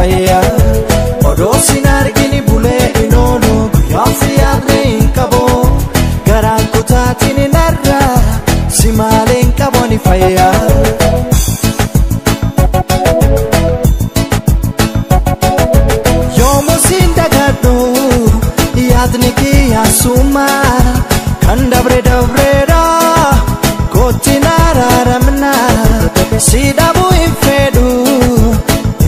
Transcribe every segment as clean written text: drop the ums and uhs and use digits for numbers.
fayyaa. Odoo sin argini bulee hin oolu guyyaa si yaadne hin qabu. Garaan kutaatiin narra si malee hin qabu ni fayyaa. Yoomuu siin dagadhu yaadni kiyyaa suma kan dabre dabreedha kootti naraaramna si dhabuu hin fedhu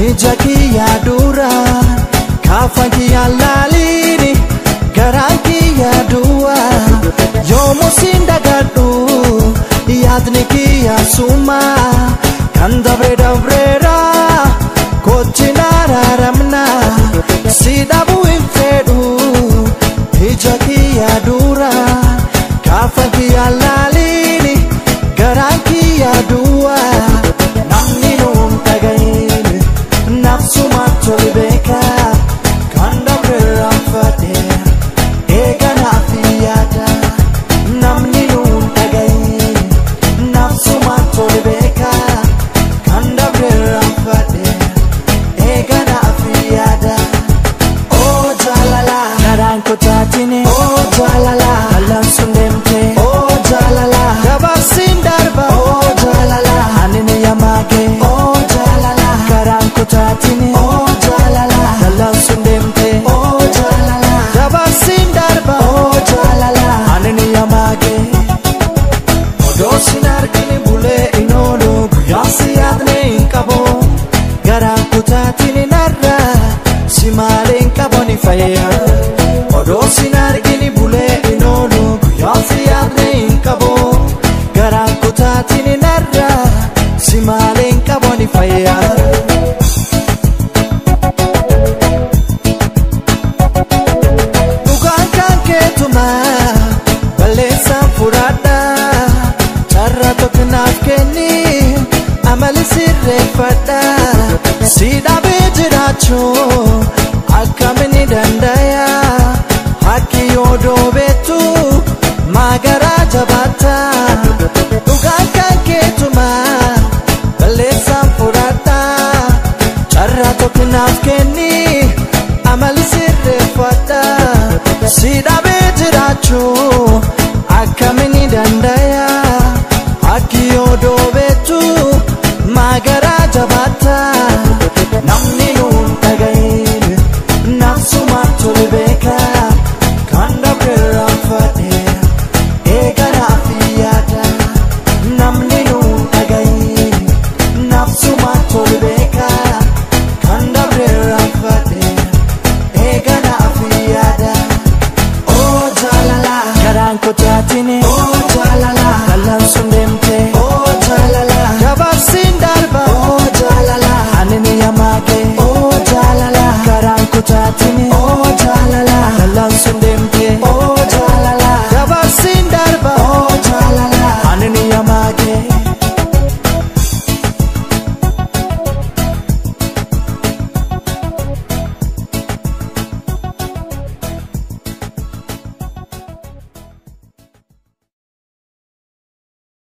ija kiyyaa dura kaafan kiyyaa laaliini garaan kiyyaa du'a. Yoomuu siin dagadhu yaadni kiyyaa suma kan dabre dabreedha kootti naraaramna si dhabuu hin fedhu ija kiyyaa dura kaafan kiyyaa laaliini garaan kiyyaa du'a. Namni nuun dhagahin nafsuma tole beeka kan dabre raanfate eega naaf yaada. Namni nuun dhagahin nafsuma tole beeka kan dabre raanfate eega naaf yaada. Oh jaalala garaan kutaatiin oh jaalala ballaan sun deemte oh jaalala dabarsiin darba oh jaalala ani ni yamaake oh jaalala garaan kutaatiin oh jaalala ballaan sun deemte oh jaalala dabarsiin darba oh jaalala ani ni yamaake. Odoo sin argini bulee hin oolu guyyaa si yaadne hin qabu. Garaan kutaatiin narra si malee hin qabu ni fayyaa. Odoo sin argini bulee hin oolu guyyaa si yaadne hin qabu. Garaan kutaatiin narra si malee hin qabu ni fayyaa. Dhugaan kan keetuma balleessaan furaadha. Carraa tokko naaf kenni amali sirreeffadha. Si dhabee jiraachuu